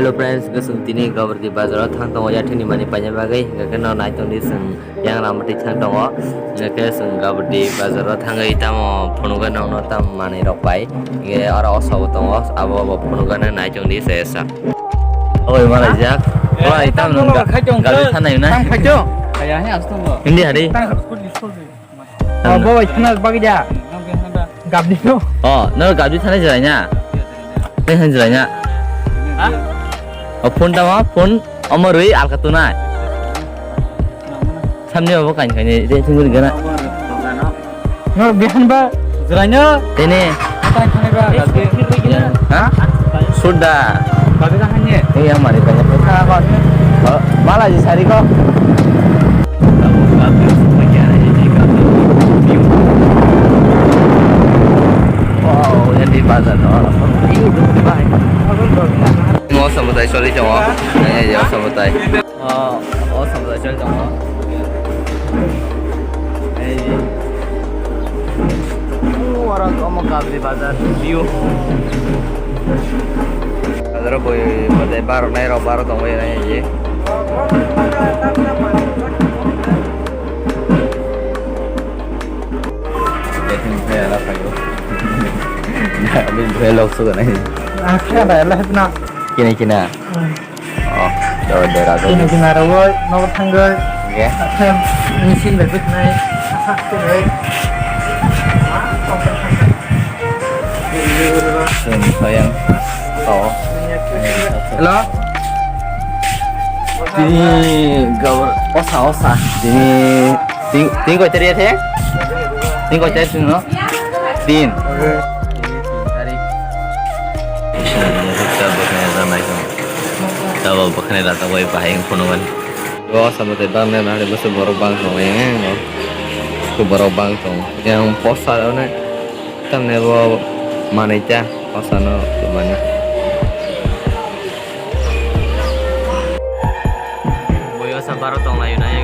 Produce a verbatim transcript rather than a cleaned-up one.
Hello friends, chwng tini Gabardhi bazar o thang tongo yathini mani paina bagwi, hwnkhe no nai tongdi chwng yang lama thik thang tongo, hwnkhe chwng Gabardhi bazar o thangwi tamo phunukgwi nokno tam manwi rok pai, hwnkhe oro osa bo tongo, abo bo phunukgwi nai tongdi se esa. Oi malaijak, oi tam nung ga-, gari thanai na. Hindi hari. Oh, bo bai thana bagwi da. Gabdi no. Oh, no gabdi thana jirai na. Tei han jirai na. Oh, phone tama, phone omo rwi alka tunai. Samni obo kain kain de thung gana. No bihan ba jirai na. Tene. Kain thani ba gabdi. Ha? Suda. Gabdi thani. Iya mari banyak. Oh, malaji sari ko. Wow, yang di bazar no. Mo samutai soli tongo. Nanya ya samutai. Oh, oh samutai soli tongo. Hey. Oro omo Gabardhi bazar view. Bazar boi bade baro nai rok baro tongwi nai ye. Betin phai ala phaio. Betin phai lok suka nai. Akhya ba ala hepna. Kini kina. Oh, do do ra do. Kini kina ro woi, no thangoi. Ye. Akhya, ini sin bai bit nai. Akhya, koi. Sayang. Oh. Hello. Tini gabur osa osa. Tini tin tin koi tarik ya the? Tin koi tarik no? Tin. Tabo bwkhwnai rata bai bahai phunukmani. O samwtai bangni nari bwswk borok bang tongo yang. Borok bang tongo. Yang posa one tamni bo manwi ta posa no mani. Boyo sa baro tong layo na.